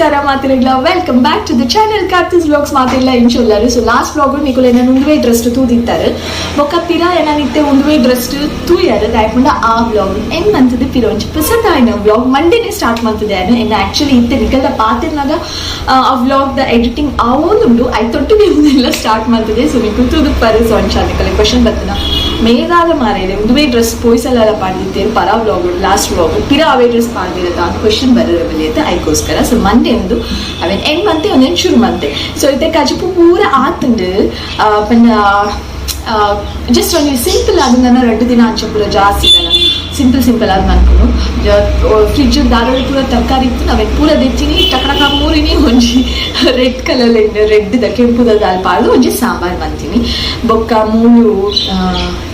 ನಮಸ್ಕಾರ ಮಾತಿರಗ್ಲ. Welcome back to the channel Karthis vlogs. ಮಾತಿಲ್ಲ ಇಂಚೊಲ್ಲಾರು. So last vlog ನಿಕುಲು ಎನ್ನ ಉಂದುವೆ ಡ್ರೆಸ್ ತೂದಿತ್ತಾರೆ. ಬೊಕ್ಕ ಪಿರ ಏನಿತ್ತೆ ಉಂದುವೆ ಡ್ರೆಸ್ ತೂಯಾರು. ದಾಯಪಂಡ ಆ ವ್ಲಾಗ್ ಎನ್ ಮಂತದ ಪಿರ ಒಂಜಿ ಪೊಸತಾಯಿನ ವ್ಲಾಗ್ ಮಂಡೇನೆ ಸ್ಟಾರ್ಟ್ ಮಂತದೆ. ಎನ್ನ ಆಕ್ಚುಲಿ ಇತ್ತೆ ನಿಕಲ್ದ ಪಾತಿರ್ನಾಗ ಆ vlog the editing ಆವೊಂದುಂಡು. I ತೊಟ್ಟಿಗೆ ಎಲ್ಲ ಸ್ಟಾರ್ಟ್ ಮಂತದೆ. ಸೊ ನಿಕುಲು ತೂದುಪ್ಪರು. ಸೊ ಅಂಚ ನಿಕಲೆ ಕ್ವಶನ್ ಬತ್ತನ ಮೇದಾದ ಮಾರೇನೆ ಉಂದುವೆ ಡ್ರೆಸ್ ಪೋಯ್ಸಲ್ಲ ಪಾಡ್ದಿತ್ತೇರು ಪರ vlog, last vlog ಪಿರ ಅವೇ ಡ್ರೆಸ್ ಪಾಡ್ದಿರತ್ತ ಅಂತ ಕ್ವಶನ್ ಬರಬಲಿಯತ್ತೆ. ಐಕೋಸ್ಕರ ಸೊ ಮಂಡೇ ಒಂದು ಅವೇನ್ ಎಂಡ್ ಮಂತೆ ಒಂದೇನು ಶುರು ಮಂತೆ. ಸೊ ಇತ್ತೆ ಕಜಿಪು ಪೂರ ಆತುಂಡು. ಪಂಡ ಜಸ್ಟ್ ಒಂದು ಸಿಂಪಲ್ ಆದ ನನ್ನ ರಡ್ಡು ದಿನ ಅಂಚ ಪೂರ ಜಾಸ್ತಿ ಇದಲ್ಲ, ಸಿಂಪಲ್ ಸಿಂಪಲ್ ಆದ ಮನ್ಪುನು. ಫ್ರಿಜ್ ದಾರೋಡು ಪೂರ ತರಕಾರಿ ಇತ್ತು, ನಾವೇನು ಪೂರ ದೆಚ್ಚಿನಿ ಟಕಟಕ ಮೂರಿನಿ. ಒಂಜಿ red colour, red the ಕೆಂಪುದ ದಾಲ್ ಪಾಡ್ದು ಒಂಜಿ ಸಾಂಬಾರ್ ಮಂತೀನಿ. ಬೊಕ್ಕ ಮೂಲು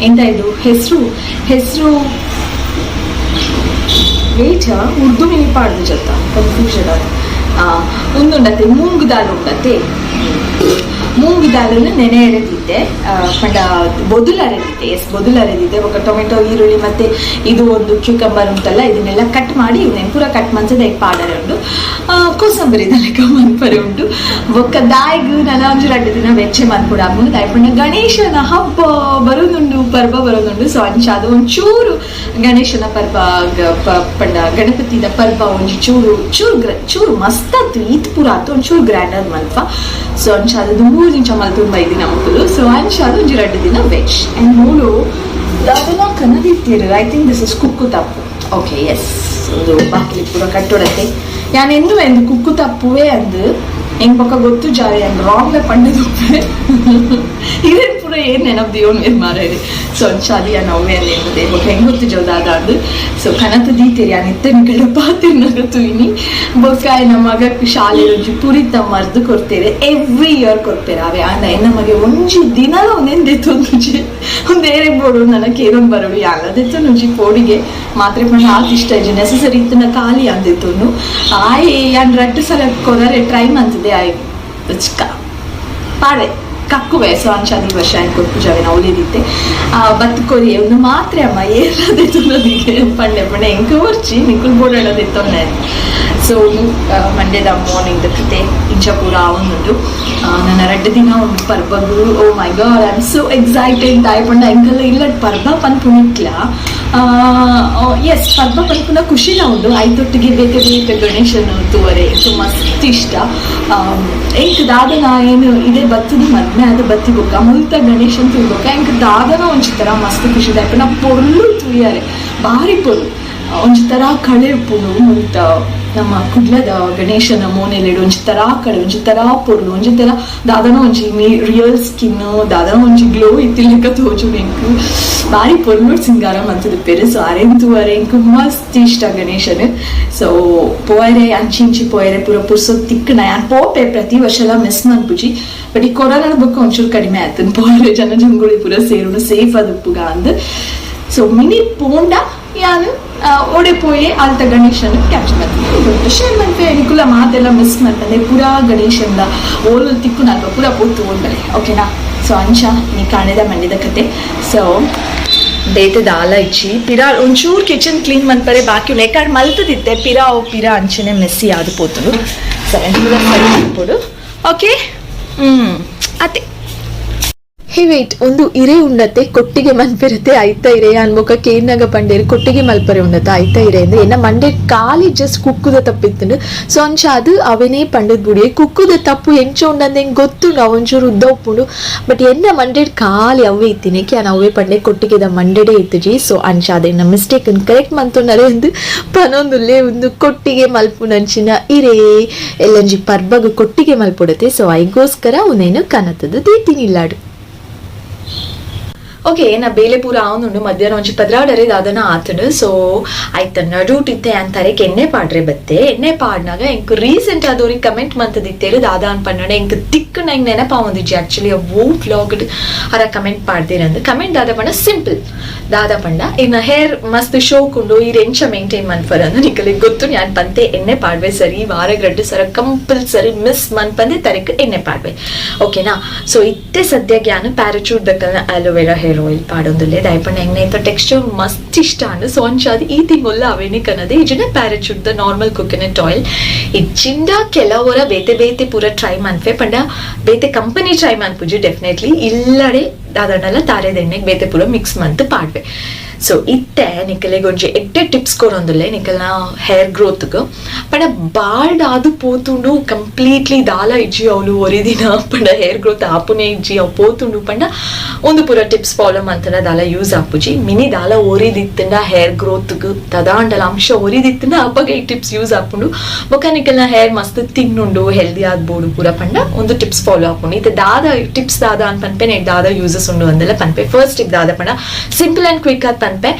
ಎಂತ ಇದು ಹೆಸರು ಹೆಸರು ವೇಟ್, ಉರ್ದು ಮಿನಿ ಪಾಡ್ದು ಜತ್ತ ಕನ್ಫ್ಯೂಷನ್. ಉಂದುಂಡತೆ ಮೂಂಗ್ ದಾಲ್ ಉಂಡತೆ. ಮೂಂಗ್ ದಾಲನ್ನು ನೆನೆ ಎರೆದಿದ್ದೆ, ಪಂಡ ಬೊದುಲು ಅರೆದಿದ್ದೆ. ಎಸ್, ಬೊದುಲು ಅರೆದಿದ್ದೆ. ಬೊಕ್ಕ ಟೊಮೆಟೊ, ಈರುಳ್ಳಿ ಮತ್ತೆ ಇದು ಒಂದು ಕ್ಯೂಕಂಬರ್ ಉಂಟಲ್ಲ, ಇದನ್ನೆಲ್ಲ ಕಟ್ ಮಾಡಿ ಇವನ್ನೆಲ್ಲ ಪೂರ ಕಟ್ ಮಂಚದ ಪಾಡರೆ ಉಂಟು. ಕೋಸಂಬರಿ ಲೆಕ್ಕ ಮನ್ಪರೆ ಉಂಟು. ಬೊಕ್ಕ ದಾಯಿಗ್ ನನ ಒಂಜಿ ರಡ್ಡು ದಿನ ವೆಚ್ಚೆ ಮನ್ಪುಡ ದಾಯಿ ಪಂಡ ಗಣೇಶನ ಹಬ್ಬ ಬರೋದುಂಡು, ಪರ್ಬ ಬರೋದುಂಡು. ಸೊ ಅಂಚ ಅದು ಒಂಚೂರು ಗಣೇಶನ ಪರ್ಬ ಪಂಡ ಗಣಪತಿದ ಪರ್ಬ ಒಂಜಿ ಚೂರು ಚೂರು ಚೂರು ಮಸ್ತ್ ಆತು. ಈತ್ ಪೂರ ಆತು, ಒಂಚೂರು ಗ್ರ್ಯಾಂಡ್ ಆದ್ ಮಲ್ಪ. ಸೊ ಅಂಚ ಅದು 3 ದಿನ ಮಲ್ತು ಬೈದಿ ನಮಕುಲು. ಸೊ ಅಂಚ ಅದು ಒಂಜಿ ರಡ್ಡು ದಿನ ವೆಜ್. ಅಂಡ್ ಮೂಲು ಅದನ್ನ ಕನದಿತ್ತೀರು. I think this is ಕುಕ್ಕು ತಪ್ಪು. ಓಕೆ, ಎಸ್, ಒಂದು ಬಾಕಿಲಿ ಪೂರ ಕಟ್ಟೊಡತ್ತೆ. ಯಾನ್ ಎಂದು ಎಂದು ಕುಕ್ಕು ತಪ್ಪುವೆ ಅಂದು ಹೆಂಗ್ ಪಕ್ಕ ಗೊತ್ತು ಜಾರಿ ಅಂದ್ ರಾಂಗ್ ಪಂಡದುಪ್ಪೆ. ಇದೇನು ಪೂರ ಏನ್ ನೆನಪು ಮೇರ್ ಮಾರಾಯ್ರಿ. ಸೊ ಅಂಚಾದಿ ನೋವೇ ಅಲ್ಲಿ ಎಂಬುದೇ ಬೊಕ್ಕ ಹೆಂಗ್ ಗೊತ್ತು ಜೋದಾದ ಅಂದು. ಸೊ ಕನತ ದೀತೇರಿ ಯಾನ್ ಇತ್ತೆ ನಿಕಡ ಪಾತಿರ್ನಾಗ ತೂಯಿನಿ. ಬೊಕ್ಕ ನಮ್ಮ ಮಗ ಶಾಲೆ ಒಂಜಿ ಪುರಿತ ಮರ್ದು ಕೊಡ್ತೇವೆ, ಎವ್ರಿ ಇಯರ್ ಕೊಡ್ತೇವೆ ಅವೇ. ಆಂಡ ಎನ್ನ ಮಗೆ ಒಂಜಿ ದಿನಲ ಒಂದೇನ್ ದೆತ್ತೊಂದುಜಿ. ಒಂದು ಏರೆ ಬೋಡು ನನ್ನ ಕೇರೊಂದು ಬರೋಡು ಯಾಲ ದೆತ್ತೊಂದುಜಿ. ಪೋಡಿಗೆ ಮಾತ್ರೆ ಪಂಡ ಆತ್ ಇಷ್ಟ ಇಜ್ಜಿ. ನೆಸೆಸರಿ ಇತ್ತಿನ ಖಾಲಿ ಅಂದೆತ್ತೊಂದು ಆಯ್ ಯಾನ್ ರಡ್ಡು ಸಲ ಕೊರರೆ ಟ್ರೈ ಮಂತದೆ. ಆಯ್ ಚಿಕ್ಕ ಪಾಡೆ ಕಕ್ಕುವೆ. ಸೊ ಅಂಚಾದಿ ವರ್ಷ ಏನು ಕೊಟ್ಟು ನಾವು ಒಲಿದಿತ್ತೆ ಬತ್ತು ಕೊರಿ ಒಂದು ಮಾತ್ರೆ ಅಮ್ಮ ಏನಾದಿತ್ತು ಪಂಡೆ ಪಂಡೆ ಎಂಕ ವರ್ಚಿ ನಿಕುಲ್ ಬೋಡಾಡದಿತ್ತೊಂದೆ. ಸೊ ಮಂಡೇದ ಮಾರ್ನಿಂಗ್ ಕತೆ ಇಂಚ ಪೂರ ಒಂದುಂಡು. ನನ್ನ ರಡ್ಡು ದಿನ ಒಂದು ಪರ್ಬಗು. Oh my God, I am so excited. ದಾಯ ಪಂಡ ಎಂಕಲ್ಲ ಇಲ್ಲ ಪರ್ಬ ಪನ್ಪುನಿಕ್ಲ. ಎಸ್, ಪರ್ಬ ಪನ್ಪುನ ಖುಷಿನ ಉಂಡು. ಐತೊಟ್ಟಿಗೆ ಬೇತೆ ಬೇತೆ ಗಣೇಶನ ತೂವರೆ ಸೊ ಮಸ್ತ್ ಇಷ್ಟ. ಎಂಕ್ ದಾದನ ಏನು ಇದೇ ಬತ್ತದ ಮದ್ಮೆ ಆದ ಬತ್ತಿ ಬೊಕ್ಕ ಮುಲ್ತ ಗಣೇಶನ್ ತೂಬೊಕ್ಕ ಎಂಕ್ ದಾದನ ಒಂಜಿ ತರ ಮಸ್ತ್ ಖುಷಿ. ದಾಯಪಂಡ ಪೊರ್ಲು ತೂಯಾರೆ, ಬಾರಿ ಪೊರ್ಲು, ಒಂಜಿ ತರ ಕಳೆ ಉಪ್ಪುಂಡು. ಮುಲ್ತ ನಮ್ಮ ಕುಡ್ಲದ ಗಣೇಶನ ಮೋನೆಲೆಡು ಒಂಜಿ ತರ ಕಳೆ, ಒಂಜಿ ತರ ಪೊರ್ಲು, ಒಂಜಿ ತರ ದಾದನ ಒಂಜಿ ರಿಯಲ್ ಸ್ಕಿನ್ ದಾದನ ಒಂಜಿ ಗ್ಲೋ ಇತ್ತಿಲೆಕ್ಕ ತೋಜು. ಎಂಕ್ ಬಾರಿ ಪೊರ್ಲು ಸಿಂಗಾರ ಮಂತದ ಪೆರು. ಸೊ ಅರೆನ್ ತೂವರೆ ಎಂಕ್ ಮಸ್ತ್ ಇಷ್ಟ ಗಣೇಶನ್. ಸೊ ಪೋಯರೆ ಅಂಚಿ ಇಂಚಿ ಪೋಯರೆ ಪೂರ ಪುರ್ಸೊತ್ ತಿಕ್ಕಣ ಯಾನ್ ಪೋಪೆ. ಪ್ರತಿ ವರ್ಷಲ ಮಿಸ್ ಮನ್ಪುಜಿ. ಬಟ್ ಈ ಕೊರೋನಾದ ಬೊಕ್ಕ ಒಂಚೂರು ಕಡಿಮೆ ಆಯ್ತು ಪೋಯರೆ. ಜನ ಜಂಗುಳಿ ಪೂರ ಸೇರುನು, ಸೇಫ್ ಅದು ಉಪ್ಪುಗ ಅಂದ್. ಸೊ ಮಿನಿ ಪೋಂಡ ಯಾನು ಓಡೆ ಪೋಯೆ ಅಲ್ತ ಗಣೇಶನ್ ಕ್ಯಾಪ್ಚರ್ ಮಾಡ್ತೀನಿ, ಶೇರ್ ಮನ್ಪೆ. ನಿಕುಲ ಮಾತೆಲ್ಲ ಮಿಸ್ ಮಾಡ್ತಾನೆ ಪೂರಾ ಗಣೇಶಂದ ಓಲು ತಿಕ್ಕು ಪೂರಾ ಪೋತು ಓದ್ಮೇಲೆ. ಓಕೆನಾ? ಸೊ ಅಂಚ ನೀ ಕಾಣೆದ ಮಂಡಿದ ಕತೆ. ಸೊ ಬೇತೆ ದಾಲ ಇಚ್ಚಿ ಪಿರಾ ಒಂಚೂರು ಕಿಚನ್ ಕ್ಲೀನ್ ಮನ್ಪರೆ ಬಾಕಿ ಲೇಕಾಡ್ ಮಲ್ತದಿತ್ತೆ. ಪಿರಾ ಓ ಪಿರಾ ಅಂಚನೆ ಮೆಸ್ಸಿ ಆದು ಪೋತುಂಡು. ಸರಿ, ಸರಿ ಮನ್ಪೊಡು. ಓಕೆ, ಅತ್ತೆ. ಹೇ ವೇಟ್, ಒಂದು ಇರೆ ಉಂಡತೆ, ಕೊಟ್ಟಿಗೆ ಮನ್ಪಿರತೆ. ಐತ ಇರೆ ಅನ್ಬೊಕ ಕೇನಾಗ ಪಂಡೇರು ಕೊಟ್ಟಿಗೆ ಮಲ್ಪರೆ ಉಂಡತೆ ಐತ ಇರೆ ಅಂದ್ರೆ ಎನ್ನ ಮಂಡೆ ಖಾಲಿ ಜಸ್ಟ್ ಕುಕ್ಕುದ ತಪ್ಪಿತ್ತುಂಡು. ಸೊ ಅಂಚ ಅದು ಅವನೇ ಪಂಡದ್ ಬುಡಿಯೆ. ಕುಕ್ಕುದ ತಪ್ಪು ಎಂಚ ಉಂಡಂದೆ ಎಂಕ್ ಗೊತ್ತುಂಡು, ಅವೊಂಚೂರು ಉದ್ದ ಉಪ್ಪುಂಡು. ಬಟ್ ಎನ್ನ ಮಂಡೆಡ್ ಖಾಲಿ ಅವೇ ಇತ್ತಿನಕ್ಕೆ ಯಾನ್ ಅವೇ ಪಂಡೆ. ಕೊಟ್ಟಿಗೆದ ಮಂಡೆಡೆ ಇತ್ತುಜಿ. ಸೊ ಅಂಚ ಅದೇನ ಮಿಸ್ಟೇಕ್ ಕರೆಕ್ಟ್ ಮಂತೊಂಡರೆ ಒಂದು ಪನೊಂದುಲ್ಲೆ. ಒಂದು ಕೊಟ್ಟಿಗೆ ಮಲ್ಪುನಂಚಿನ ಇರೆ, ಎಲ್ಲಂಜಿ ಪರ್ಬಗ್ ಕೊಟ್ಟಿಗೆ ಮಲ್ಪೊಡತೆ. ಸೊ ಐಗೋಸ್ಕರ ಉನೇನು ಕನತದು ದೀತಿನಿಲ್ಲಾಡು. ಓಕೆ, ನಾ ಬೇಲೆ ಪೂರ ಆವೊಂದುಂಡು. ಮಧ್ಯಾಹ್ನ ಒಂಜಿ ಪದ್ರಾಡರೆ ದಾದನ ಆತುಂಡು. ಸೊ ಆಯ್ತ ನಡುಟಿತ್ತೆ ಅಂತಾರೆ ಎಣ್ಣೆ ಪಾಡ್ರೆ ಬತ್ತೆ. ಎಣ್ಣೆ ಪಾಡ್ನಾಗ ಎಂಕ್ ರೀಸೆಂಟ್ ಆದೋರಿ ಕಮೆಂಟ್ ಮಂತದಿತ್ತೇರು. ದಾದಾ ಅನ್ ಪನ್ನಡ ಎಂಕ್ ತಿಕ್ಕು ನಂಗೆ ನೆನಪಾವೊಂದಿಜ್ಜಿ. ಆಕ್ಚುಲಿ ಓ ವ್ಲಾಗ್ ಅರ ಕಮೆಂಟ್ ಪಾಡ್ದಿರಂದು ಕಮೆಂಟ್ ದಾದ ಪಂಡ ಸಿಂಪಲ್. ದಾದ ಪಂಡ ಇನ್ನ ಹೇರ್ ಮಸ್ತ್ ಶೋಕ್ ಉಂಡು, ಈರ್ ಎಂಚ ಮೇಂಟೈನ್ ಮನ್ಪರ್ ಅಂದು. ನಿಕಲಿಗೆ ಗೊತ್ತು, ಯಾನ್ ಪಂತೆ ಎಣ್ಣೆ ಪಾಡ್ವೆ ಸರಿ, ವಾರಗ್ ರಡ್ಡು ಸರ ಕಂಪಲ್ಸರಿ ಮಿಸ್ ಮನ್ಪಂದೆ ತರಕ್ ಎಣ್ಣೆ ಪಾಡ್ವೆ. ಓಕೆನಾ? ಸೊ ಇತ್ತೆ ಸದ್ಯಕ್ಕೆ ಯಾನು ಪ್ಯಾರಾಚೂಟ್ ದಕ್ಕಲ್ನ aloe vera hair hair oil ಪಾಡೊಂದುಲ್ಲೆ. ದಾಯೆ ಪಂಡ ಎಂಕ್ ಐತ ಟೆಕ್ಸ್ಚರ್ ಮಸ್ತ್ ಇಷ್ಟ ಆಂಡ್. ಸೊ ಅಂಚಾದ್ ಈ ತಿಂಗೊಲ್ಲ ಅವೇನೆ ಕನದೆ. ಇಜ್ಜಿಂಡ ಪ್ಯಾರಾಚೂಟ್ ದ ನಾರ್ಮಲ್ ಕೊಕೊನಟ್ ಆಯಿಲ್. ಇಜ್ಜಿಂಡ ಕೆಲವೊರ ಬೇತೆ ಬೇತೆ ಪೂರ ಟ್ರೈ ಮನ್ಪೆ. ಪಂಡ ಬೇತೆ ಕಂಪನಿ ಟ್ರೈ ಮನ್ಪುಜಿ ಡೆಫಿನೆಟ್ಲಿ. ಇಲ್ಲಡೆ ದಾದಾಂಡಲ ತಾರೆದೆಣ್ಣೆಗ್ ಬೇತೆ ಪೂರ ಮಿಕ್ಸ್ ಮಂತ್ ಪಾಡ್ವೆ. ಸೊ ಇತ್ತೆ ನಿಕಲೆಗ್ ಒಂಜಿ ಎಡ್ಡೆ ಟಿಪ್ಸ್ ಕೊರೊಂದುಲ್ಲೆ ನಿಕಲ್ನ ಹೇರ್ ಗ್ರೋತ್ಗ್. ಪಂಡ ಬಾಲ್ಡ್ ಆದ್ ಪೋತುಂಡು, ಕಂಪ್ಲೀಟ್ಲಿ ದಾಲ ಇಜ್ಜಿ ಅವ್ಲು ಒರಿದಿನ ಪಂಡ ಹೇರ್ ಗ್ರೋತ್ ಆಪುನೆ ಇಜ್ಜಿ, ಅವು ಪೋತುಂಡು ಪಂಡ ಉಂದು ಪೂರ ಟಿಪ್ಸ್ ಫಾಲೋ ಮಂತುಂಡ ದಾಲ ಯೂಸ್ ಆಪುಜಿ. ಮಿನಿ ದಾಲ ಒರಿದಿತ್ತುಂಡ ಹೇರ್ ಗ್ರೋತ್ಗ್ ದಾದಾಂಡಲ ಅಂಶ ಒರಿದಿತ್ತುಂಡ ಅಪಗ ಈ ಟಿಪ್ಸ್ ಯೂಸ್ ಆಪುಂಡು. ಬೊಕ ನಿಕಲ್ನ ಹೇರ್ ಮಸ್ತ್ ತಿನ್ನುಂಡು, ಹೆಲ್ದಿ ಆದ್ ಬೋಡು ಪೂರ ಪಂಡ ಉಂದು ಟಿಪ್ಸ್ ಫಾಲೋ ಆಪುಂಡು. ಇತ್ತೆ ದಾದ ಟಿಪ್ಸ್ ದಾದ ಅಂತ ಪನ್ಪೆ, ನೆಟ್ ದಾದ ಯೂಸಸ್ ಉಂಡು ಅಂದೆಲ್ಲ ಪನ್ಪೆ. ಫಸ್ಟ್ ಟಿಪ್ ದಾದ ಪಂಡ ಸಿಂಪಲ್ ಅಂಡ್ ಕ್ವಿಕ್ ಆದ್ ಪನ್ಪೆ.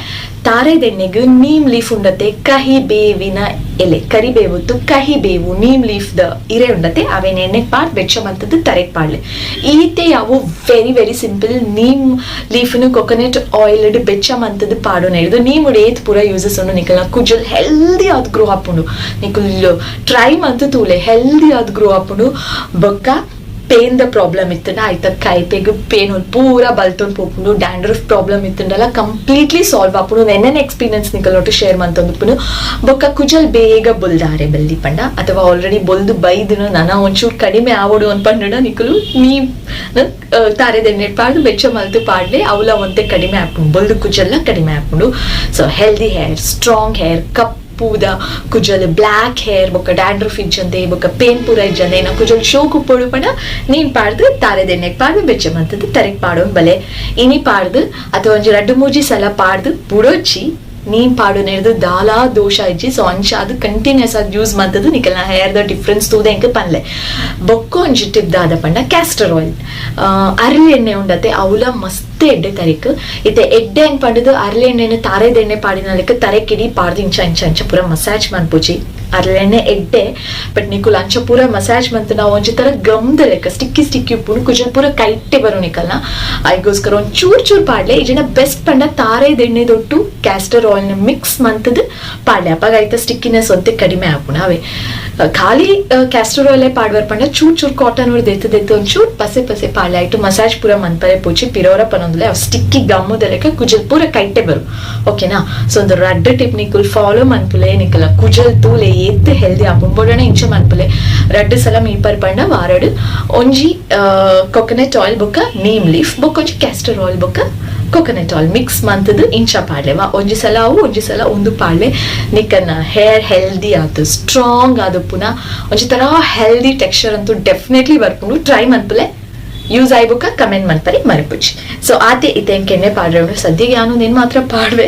ತಾರೆದೆಣ್ಣೆಗ್ ನೀಮ್ ಲೀಫ್ ಉಂಡತೆ, ಕಹಿ ಬೇವಿನ ಎಲೆ, ಕರಿಬೇವುತ್ತು ಕಹಿ ಬೇವು ನೀಮ್ ಲೀಫ್ the ಇರೆ ಉಂಡತೆ, ಅವೇನ್ ಎಣ್ಣೆಗ್ ಪಾಡ್ ಬೆಚ್ಚ ಮಂತದ್ದು ತರೆಗ್ ಪಾಡ್ಲೆ. ಈತೆ ಅವು ವೆರಿ ವೆರಿ ಸಿಂಪಲ್. ನೀಮ್ ಲೀಫ್ನು ಕೊಕೊನಟ್ ಆಯಿಲ್ ಬೆಚ್ಚ ಮಂತದ್ದು ಪಾಡೋನ ಹಿಡಿದು ನೀಮ್ ಏತ್ ಪೂರ ಯೂಸಸ್ ಉಂಡು. ನಿಕಲ್ನ ಕುಜಲ್ ಹೆಲ್ದಿ ಆದ್ ಗ್ರೋ ಆಪುಂಡು. ನಿಕುಲ್ ಟ್ರೈ ಮಂತು ತೂಲೆ, ಹೆಲ್ದಿ ಆದ್ ಗ್ರೋ ಆಪುಂಡು. ಬೊಕ್ಕ ಪೇನ್ the problem ಇತ್ತಂಡ ಆಯ್ತ ಕೈಪೆಗ್ ಪೇನ್ ಪೂರ ಬಲ್ತೊಂದು ಪೋಪುಂಡು. ಡ್ಯಾಂಡ್ರಫ್ ಪ್ರಾಬ್ಲಮ್ ಇತ್ತಂಡಲ ಕಂಪ್ಲೀಟ್ಲಿ ಸಾಲ್ವ್ ಆಪುಂಡು. ನೆನ್ನೆನ ಎಕ್ಸ್ಪೀರಿಯನ್ಸ್ ನಿಕಲ್ ಒಟ್ಟು ಶೇರ್ ಮಂತೊಂದುಪ್ಪುನು. ಬೊಕ್ಕ ಕುಜಲ್ ಬೇಗ ಬೊಲ್ದಾರೆ ಬಲ್ಲಿ ಪಂಡ ಅಥವಾ ಆಲ್ರೆಡಿ ಬೊಲ್ದು ಬೈದುನು ನನ ಒಂಚೂರು ಕಡಿಮೆ ಆವೊಡು ಅಂತ ಪಂಡ ನಿಕುಲು ನೀ ತಾರೆದೆಣ್ಣೆ ಪಾಡ್ದು ಬೆಚ್ಚ ಮಲ್ತು ಪಾಡ್ಲೆ. ಅವಲ ಒಂತೆ ಕಡಿಮೆ ಆಪುಂಡು, ಬೊಲ್ದು ಕುಜಲ್ಲ ಕಡಿಮೆ ಆಪುಂಡು. So healthy hair, strong hair, ಕಪ್ಪುದ ಕುಜಲ್, ಬ್ಲ್ಯಾಕ್ ಹೇರ್, ಬೊಕ್ಕ ಡ್ಯಾಂಡ್ರಫ್ ಇಜ್ಜಂದೆ, ಬೊಕ್ಕ ಪೇನ್ ಪೂರ ಇಜ್ಜಂದೆ, ನಾ ಕುಜಲ್ ಶೋಕು ಉಪ್ಪೊಡು ಪಂಡ ನೀನ್ ಪಾಡ್ದು ತಾರೆದೆಣ್ಣೆಗ್ ಪಾಡ್ದು ಬೆಚ್ಚ ಮಂತದ್ದು ತರೆಗ್ ಪಾಡೋನ್ ಬಲೆ. ಇನಿ ಪಾಡ್ದು ಅಥವಾ ಒಂಜಿ ರಡ್ಡು ಮೂಜಿ ಸಲ ಪಾಡ್ದು ಬುಡೊಚ್ಚಿ. ನೀನ್ ಪಾಡುನೆರ್ದು ದಾಲಾ ದೋಷ ಇಜ್ಜಿ. ಸೊ ಅಂಚ ಅದು ಕಂಟಿನ್ಯೂಸ್ ಆದ್ ಯೂಸ್ ಮಂತದ್ದು ನಿಕಲ್ನ ಹೇರ್ ದ ಡಿಫ್ರೆನ್ಸ್ ತೂದೆ ಎಂಕ್ ಪನ್ಲೆ. ಬೊಕ್ಕ ಒಂಜಿ ಟಿಪ್ ದಾದ ಪಂಡ ಕ್ಯಾಸ್ಟರ್ ಆಯಿಲ್, ಅರಳಿ ಎಣ್ಣೆ ಉಂಡತೆ, ಅವಲ ಮಸ್ತ್ ಎಡ್ಡೆ ತರೆಕ್. ಇತ್ತೆ ಎಡ್ಡೆ ಹೆಂಗ್ ಪಂಡದು ಅರಳಿ ಎಣ್ಣೆನ ತಾರೆದೆಣ್ಣೆ ಪಾಡಿನ ಲೆಕ್ಕ ತರೆಕಿಡಿ ಪಾಡ್ದು ಇಂಚ ಇಂಚ ಇಂಚ ಪೂರ ಮಸಾಜ್ ಮನ್ಪುಜಿ. ಅರಳೆಣ್ಣೆ ಎಡ್ಡೆ, ಬಟ್ ನಿಕುಲ್ ಅಂಚ ಪೂರ ಮಸಾಜ್ ಮಂತ್ ನಾವು ಒಂಜಿ ತರ ಗಮ್ದ ಲೆಕ್ಕ ಸ್ಟಿಕ್ಕಿ ಸ್ಟಿಕ್ಕಿ ಉಪ್ಪುನು, ಕುಜಲ್ ಪೂರ ಕೈಟ್ಟೆ ಬರು ನಿಕಲ್ನ. ಐಗೋಸ್ಕರ ಒಂದ್ ಚೂರ್ ಚೂರ್ ಪಾಡ್ಲೆ. ಈ ಜನ ಬೆಸ್ಟ್ ಪಂಡ ತಾರೆದೆಣ್ಣೆ ದೊಟ್ಟು ಕ್ಯಾಸ್ಟರ್ ಆಯಿಲ್ ನ ಮಿಕ್ಸ್ ಮಂತದ್ದು ಪಾಡ್ಲೆ. ಅಪ್ಪಾಗ ಐತ ಸ್ಟಿಕ್ಕಿನೆಸ್ ಒಂತೆ ಕಡಿಮೆ ಆಪುಣ. ಅವೇ ಖಾಲಿ ಕ್ಯಾಸ್ಟರ್ ಆಯಿಲ್ ಪಾಡ್ವರ್ ಪಂಡ ಚೂರ್ ಚೂರ್ ಕಾಟನ್ ದೆತ್ತು ದೆತ್ತು ಒಂದ್ ಚೂರ್ ಪಸೆ ಪಸೆ ಪಾಡ್ಲೆ. ಆಯ್ತು ಮಸಾಜ್ ಪೂರ ಮನ್ಪರೆ ಪೋಚಿ. ಪಿರೋರ ಪನೊಂದುಲೆ ಅವ್ ಸ್ಟಿಕ್ಕಿ ಗಮ್ಮುದ ಲೆಕ್ಕ ಕುಜಲ್ ಪೂರ ಕೈಟ್ಟೆ ಬರು, ಓಕೆನಾ? ಸೊ ಒಂದು ರಡ್ಡ್ ಟಿಪ್ ನಿಕುಲ್ ಫಾಲೋ ಮನ್ಪುಲೆ. ನಿಕಲ ಕುಜಲ್ ತೂಲೆ ಏತ್ ಹೆಲ್ದಿ ಆಪುಂಡು. ಬೊಡಣ ಇಂಚ ಮನ್ಪುಲೆ, ರಡ್ಡ್ ಸಲ ಮೀಪರ್ ಪಂಡ ವಾರಡ್ ಒಂಜಿ ಕೊಕೊನಟ್ ಆಯಿಲ್ ಬೊಕ್ಕ ನೀಮ್ ಲೀಫ್ ಬೊಕ್ಕ ಒಂಜಿ ಕ್ಯಾಸ್ಟರ್ ಆಯಿಲ್ ಬೊಕ್ಕ ಕೊಕೊನಟ್ ಆಯಿಲ್ ಮಿಕ್ಸ್ ಮಂತದ್ದು ಇಂಚ ಪಾಡ್ಲೆ. ಒಂಜಿ ಸಲ ಅವು, ಒಂಜಿ ಸಲ ಒಂದು ಪಾಡ್ಲೆ. ನಿಕನ್ನ ಹೇರ್ ಹೆಲ್ದಿ ಆತು, ಸ್ಟ್ರಾಂಗ್ ಆದ, ಪುನಃ ಒಂಜಿ ತರ ಹೆಲ್ದಿ ಟೆಕ್ಸ್ಚರ್ ಅಂತೂ ಡೆಫಿನೆಟ್ಲಿ ಬರ್ಪುಂಡು. ಟ್ರೈ ಮನ್ಪುಲೆ. ಯೂಸ್ ಆಯ್ಬುಕ್ಕ ಕಮೆಂಟ್ ಮನ್ಪರಿ ಮರಪುಜಿ. ಸೊ ಆತೆ ಇತ್ತೆ ಎಂಕ್ ಎಣ್ಣೆ ಪಾಡ್ರೆ. ಸದ್ಯಗೆ ಯಾನು ನಿನ್ ಮಾತ್ರ ಪಾಡ್ವೆ.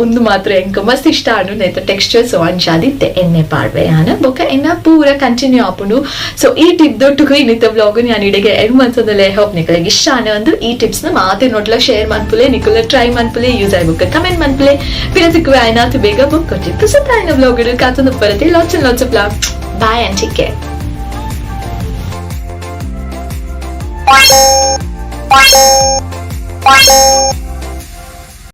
ಒಂದು ಮಾತ್ರ ಎಂಕ್ ಮಸ್ತ್ ಇಷ್ಟ ಆಂಡು ನೇತ ಟೆಕ್ಸ್ಚರ್. ಸೊ ಅಂಚಾದಿತ್ತೆ ಎಣ್ಣೆ ಪಾಡ್ವೆ ಯಾನ. ಬೊಕ್ಕ ಎನ್ನ ಪೂರ ಕಂಟಿನ್ಯೂ ಆಪುಂಡು. ಸೊ ಈ ಟಿಪ್ ದೊಟ್ಟುಗು ಇನ್ನಿತ್ತ ಬ್ಲಾಗ್ ನಾನು ಇಡೆಗೆ ಎಂಡ್ ಮಂತ್ಸದಲ್ಲೇ. ಹೋಪ್ ನಿಕಲೆಗ್ ಇಷ್ಟ ಆನೆ ಒಂದು ಈ ಟಿಪ್ಸ್ ನ ಮಾತೆ ನೋಟ್ಲ ಶೇರ್ ಮನ್ಪುಲೆ. ನಿಕುಲ ಟ್ರೈ ಮನ್ಪುಲೆ. ಯೂಸ್ ಆಯ್ಬುಕ್ಕ ಕಮೆಂಟ್ ಮನ್ಪುಲೆ. ಪಿರತಿಕ್ಕು ಆಯ್ನಾತು ಬೇಗ ಬುಕ್ ಟಿಪ್ ಸುತ್ತ ಬ್ಲಾಗ್ ಕಾತೊಂದು ಬರುತ್ತೆ. Lots and lots of love. Bye and take care.